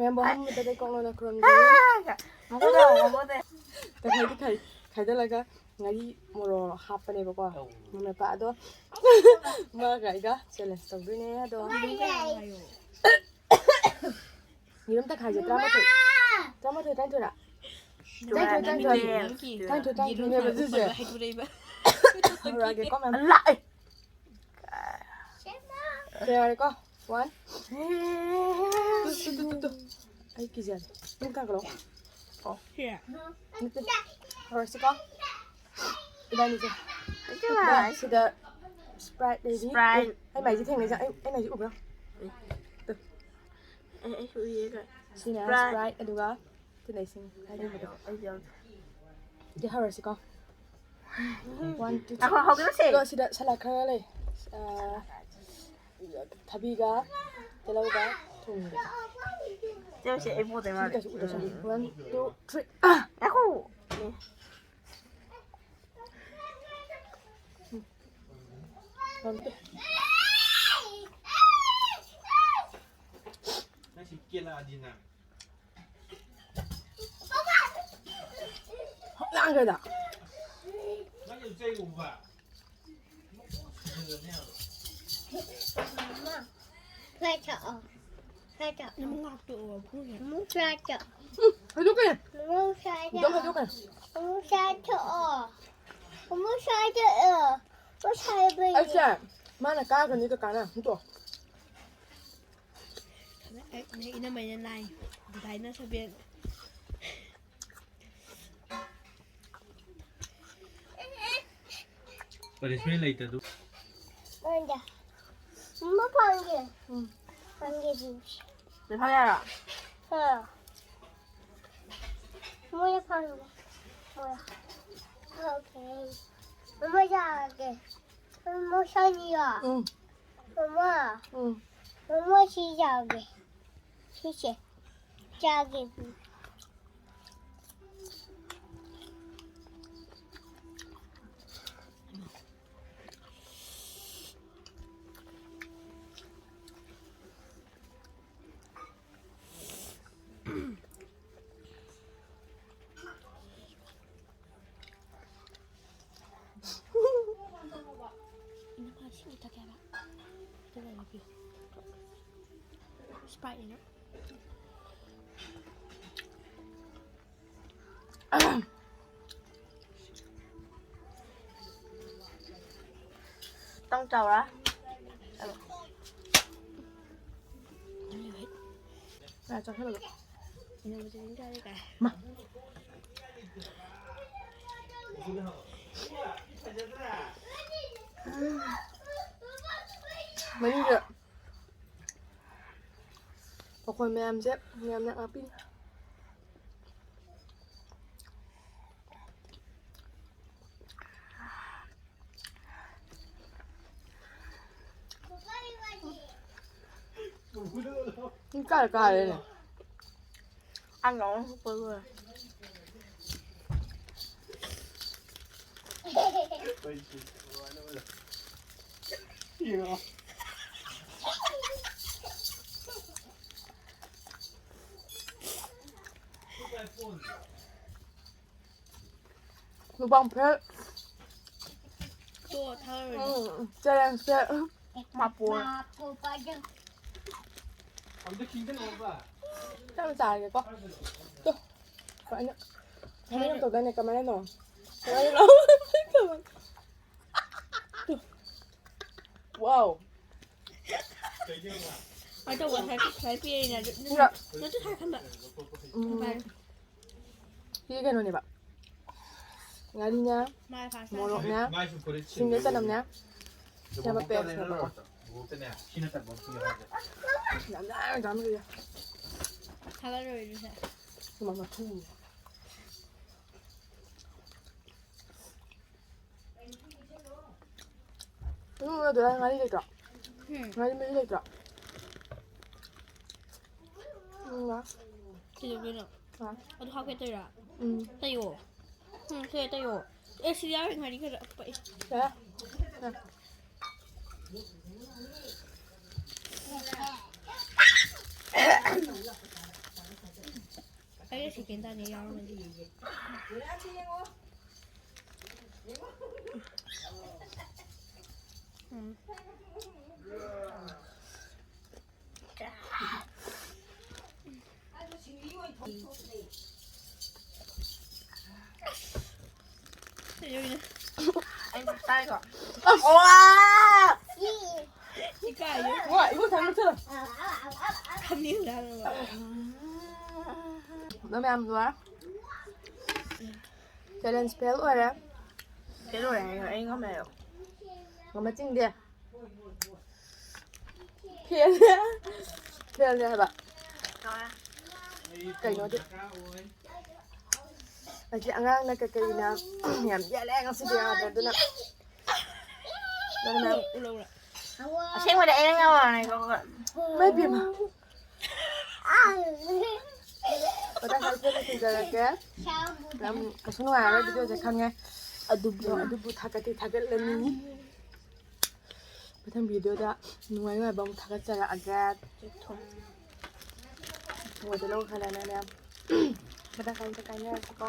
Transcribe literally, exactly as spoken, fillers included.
ꯃꯌꯥꯝꯕꯨ ꯑꯍꯥꯟꯕꯗ ꯂꯩꯀꯣꯛꯅꯅ ꯈꯨꯔꯨꯝꯖꯔꯤ꯫ ꯃꯈꯣꯏꯗ ꯃꯈꯣꯏꯗ ꯇꯪꯈꯥꯏꯗꯤ ꯈꯥꯏ-, ꯈꯥꯏꯗꯠꯂꯒ ꯉꯥꯔꯤ ꯃꯣꯔꯣꯛ ꯍꯥꯞꯄꯅꯦꯕꯀꯣ꯫ ꯑꯧ꯫ ꯃꯃꯦꯄꯥ ꯑꯗꯣ ꯃꯥꯒ ꯑꯩꯒ challenge ꯇꯧꯗꯣꯏꯅꯦ ꯑꯗꯣ꯫ ꯌꯦꯔꯨꯝ ꯇꯪꯈꯥꯏꯁꯦ ꯇꯔꯥꯃꯥꯊꯣꯏ꯫ ꯇꯔꯥꯃꯥꯊꯣꯏ, ꯇꯔꯥꯅꯤꯊꯣꯏꯔꯥ? ꯇꯔꯥꯅꯤꯊꯣꯏ, ꯇꯔꯥꯅꯤꯊꯣꯏ꯫ ꯇꯔꯥꯅꯤꯊꯣꯏ, ꯇꯔꯥꯅꯤꯊꯣꯏꯅꯦꯕ ꯑꯗꯨꯁꯦ꯫ ꯍꯧꯔꯛꯑꯒꯦꯀꯣ, ꯃꯌꯥꯝ꯫ ꯂꯥꯛꯑꯦ꯫ ꯌꯥꯔꯦꯀꯣ? One. Two, two, two, two, two. ꯑꯩ ꯀꯤꯖꯔꯦ꯫ ꯑꯗꯨꯝ ꯊꯥꯡꯒꯠꯂꯛꯑꯣ꯫ ꯅꯠꯇꯦ꯫ ꯍꯧꯔꯁꯤꯀꯣ? ꯏꯕꯥꯅꯤꯁꯦ꯫ ꯁꯤꯗ Sprite ꯂꯩꯔꯤ꯫ Sprite꯫ ꯑꯩ ꯃꯥꯏꯁꯦ ꯊꯦꯡꯅꯩꯁꯦ꯫ ꯑꯩ, ꯑꯩ ꯃꯥꯏꯁꯦ ꯎꯕ꯭ꯔꯥ? ꯇꯨ꯫ ꯑꯩ, ꯑꯩꯁꯨ ꯎꯏꯌꯦ꯫ ꯁꯤꯅ Sprite꯫ Sprite, ꯑꯗꯨꯒ ꯁꯤꯅ ꯏꯁꯤꯡ ꯍꯥꯏꯗꯤ ꯍꯥꯏꯕꯗꯣ꯫ ꯑꯩꯗꯤ ꯌꯥꯎꯗꯦ꯫ ꯑꯗꯨꯗꯤ ꯍꯧꯔꯁꯤꯀꯣ꯫ One, two, three꯫ ꯉꯥꯏꯈꯣ, ꯍꯧꯒꯠꯂꯁꯦ꯫ ꯑꯗꯣ ꯁꯤꯗ salad ꯈꯔ ꯂꯩ꯫ ꯑꯥ, ꯊꯕꯤꯒ ꯇꯤꯜꯍꯧꯒ ꯊꯨꯝꯒ꯫ ꯆꯦ, ꯁꯤ ꯑꯩ ꯄꯣꯠꯇ ꯁꯤꯗꯤ ꯃꯥꯜꯂꯦ꯫ ꯀꯩꯁꯨ ꯎꯗ ꯆꯪꯉꯦ꯫ One, two, three꯫ ꯉꯥꯏꯈꯣ꯫ One, two꯫ ꯅꯪ ꯁꯤ ꯀꯦꯜꯂꯛꯑꯗꯤ ꯅꯪ꯫ ꯂꯥꯡꯒ꯭ꯔꯦꯗ꯫ ꯅꯪ ꯌꯥꯝ ꯆꯩ ꯎꯕ꯫ ꯈꯔ ꯊꯛꯑꯣ꯫ ꯈꯔ ꯊꯛꯑꯣ꯫ ꯅꯪ ꯉꯥꯛꯇꯣꯛꯑꯣ, ꯐꯨꯔꯦ꯫ ꯑꯃꯨꯛ ꯈꯔ ꯊꯛꯑꯣ꯫ ꯎꯝ, ꯍꯩꯗꯣꯛꯀꯅꯤ꯫ ꯑꯃꯨꯛ ꯈꯔ ꯊꯛꯑꯣ꯫ ꯍꯩꯗꯣꯛ, ꯍꯩꯗꯣꯛꯀꯅꯤ꯫ ꯑꯃꯨꯛ ꯈꯔ ꯊꯛꯑꯣ꯫ ꯑꯃꯨꯛ ꯈꯔ ꯊꯛꯑꯣ꯫ ꯑꯃꯨꯛ ꯈꯔ ꯊꯛꯑꯣ꯫ ꯑꯩꯁꯦ ꯃꯥꯅ ꯀꯥꯈ꯭ꯔꯅꯤ ꯀꯀꯥꯅ꯫ ꯍꯨꯟꯇꯣꯛꯑꯣ꯫ ꯑꯩ, ꯑꯩ ꯏꯅꯝꯃꯩꯅ nine, ꯗꯗꯥꯏꯅ seven꯫ Punishment ꯂꯩꯇꯗꯨ꯫ ꯃꯥ ꯐꯪꯒꯦ꯫ ꯎꯝ꯫ ꯐꯪꯒꯦ ꯁꯤ꯫ ꯅꯪ ꯐꯪ ꯌꯥꯔꯣ? ꯑꯥ꯫ ꯃꯣꯏꯅ ꯐꯪꯒꯦ꯫ ꯃꯣꯏ꯫ Okay꯫ ꯃꯣꯏ ꯆꯥꯔꯒꯦ꯫ ꯃꯣꯏ ꯁꯥꯅꯤꯌꯣ꯫ ꯎꯝ꯫ ꯃꯃꯥ꯫ ꯎꯝ꯫ ꯃꯃꯥ ꯁꯤ ꯆꯥꯒꯦ꯫ ꯁꯤꯁꯦ꯫ ꯆꯥꯒꯦ꯫ Sprite in it. ꯈꯤꯇꯪ ꯆꯥꯎꯔꯥ? ꯌꯥ, ꯆꯥꯁꯜꯂꯒ꯫ ꯃꯥ꯫ ꯃꯅꯤꯡꯗ ꯄꯥꯈꯣꯟ ꯃꯌꯥꯝꯁꯦ ꯌꯥꯝꯅ ꯉꯥꯛꯄꯤꯅꯤ꯫ ꯀꯥꯏ ꯀꯥꯏꯔꯦꯅꯦ? ꯑꯉꯥꯡ ꯍꯨꯞꯄꯒ꯫ Mukbang fail. ꯇꯣꯛꯑꯣ, ꯊꯥꯔꯔꯣꯏ꯫ ꯎꯝ, ꯆꯦꯂꯦꯟꯖ ꯐꯦꯜ꯫ ꯃꯥꯄꯣꯔ꯫ ꯆꯥꯛ ꯆꯥꯔꯒꯦꯀꯣ꯫ ꯇꯣ꯫ ꯀꯃꯥꯏꯅ? ꯀꯃꯥꯏꯅ ꯇꯧꯗꯣꯏꯅꯦ? ꯀꯃꯥꯏꯅꯅꯣ? ꯀꯃꯥꯏꯅꯅꯣ? ꯇꯣ꯫ ꯋꯥꯎ꯫ ꯑꯗꯣ ꯉꯁꯥꯏ ꯁꯨꯃꯥꯏꯅ ꯄꯤꯔꯛꯏꯅꯦ꯫ ꯑꯗꯨ, ꯑꯗꯨ, ꯑꯗꯨ ꯁꯥꯏ ꯈꯟꯕ꯫ ꯎꯝ꯫ ꯁꯤ ꯀꯩꯅꯣꯅꯦꯕ꯫ ꯉꯥꯔꯤꯅꯦ, ꯃꯣꯔꯣꯛꯅꯦ, ꯁꯤꯡꯅꯦ, ꯆꯅꯝꯅꯦ꯫ ꯁꯤ ꯑꯃ ꯄꯦꯁꯅꯦꯕꯀꯣ꯫ ꯌꯥꯝ ꯌꯥꯝ ꯆꯥꯝꯃꯜꯂꯦ꯫ ꯊꯥꯒꯠꯂꯔꯣꯏ ꯑꯗꯨꯁꯦ꯫ ꯏꯃꯥ ꯃꯊꯨꯝ꯫ ꯎꯝ, ꯑꯗꯨꯗ ꯉꯥꯔꯤ ꯂꯩꯇ꯭ꯔꯣ? ꯎꯝ꯫ ꯉꯥꯔꯤ ꯃꯍꯤ ꯂꯩꯇ꯭ꯔꯣ? ꯎꯝ, ꯂꯥ꯫ ꯀꯩꯗꯧꯗꯣꯏꯅꯣ? ꯂꯥ꯫ ꯑꯗꯨ ꯍꯥꯞꯀꯦ ꯇꯧꯔꯤꯔꯥ? ꯎꯝ꯫ ꯇꯩꯌꯣ꯫ ꯎꯝ, ꯁꯦ ꯇꯩꯌꯣ꯫ ꯑꯦ, ꯁꯤ ꯌꯥꯎꯔꯤ ꯉꯥꯔꯤ ꯈꯔ ꯄꯛꯏ꯫ ꯌꯥꯔꯦ꯫ ꯌꯥꯔꯦ꯫ ꯑꯩꯅ ꯁꯦꯀꯦꯟ ꯇꯥꯅꯦ ꯌꯥꯎꯔꯝꯃꯗꯤ꯫ ꯑꯩ ꯇꯥꯏꯀꯣ? ꯏꯀꯥꯏꯌꯦ꯫ ꯋꯥ, ꯏꯕꯣ, ꯊꯝꯃꯨ ꯆꯠꯂꯣ꯫ ꯊꯝꯅꯤꯡꯗꯦ ꯍꯥꯏꯕ꯫ ꯅꯪ ꯃꯌꯥꯝ ꯂꯣꯏꯔꯦ꯫ Challenge fail ꯑꯣꯏꯔꯦ꯫ Fail ꯑꯣꯏꯔꯦ ꯍꯥꯏꯌꯣ, ꯑꯩ ꯉꯝꯃꯦ ꯍꯥꯏꯌꯣ꯫ ꯉꯝꯃ ꯆꯤꯡꯗꯦ꯫ Fail ꯅꯦ꯫ Fail ꯅꯦ ꯍꯥꯏꯕ꯫ ꯀꯩꯅꯣꯗꯤ꯫ ꯑꯁꯤ ꯑꯉꯥꯡꯅ ꯀꯩꯀꯩꯅ ꯌꯥꯝ ꯌꯦꯜꯂꯦ ꯉꯁꯤꯗꯤ ꯌꯥꯗ꯭ꯔꯦ, ꯑꯗꯨꯅ ꯅꯪꯅ ꯑꯁꯦꯡꯕꯗꯤ ꯑꯩꯅ ꯉꯝꯃꯕꯅꯦꯀꯣ꯫ ꯏꯃꯥꯏ ꯄꯦꯝꯃ꯫ ꯃꯊꯪ ꯈꯔ ꯊꯦꯡꯅ ꯊꯦꯡꯅꯔꯛꯀꯦ꯫ ꯌꯥꯝ ꯀꯩꯁꯨ ꯅꯨꯡꯉꯥꯏꯔꯔꯣꯏ videoꯁꯦ ꯈꯪꯉꯦ꯫ ꯑꯗꯨꯕꯨ ꯑꯗꯨꯕꯨ ꯊꯥꯒꯠꯇꯤ ꯊꯥꯒꯠꯂꯅꯤ꯫ ꯃꯊꯪ videoꯗ ꯅꯨꯡꯉꯥꯏ ꯅꯨꯡꯉꯥꯏꯕ ꯑꯃꯨꯛ ꯊꯥꯒꯠꯆꯔꯛꯑꯒꯦ꯫ ꯊꯨꯝ꯫ ꯊꯨꯝꯒꯗꯣ ꯂꯧꯈꯠꯂꯅꯤ ꯃꯌꯥꯝ꯫ ꯃꯊꯪ ꯈꯔ ꯀꯥꯏꯅꯔꯁꯤꯀꯣ꯫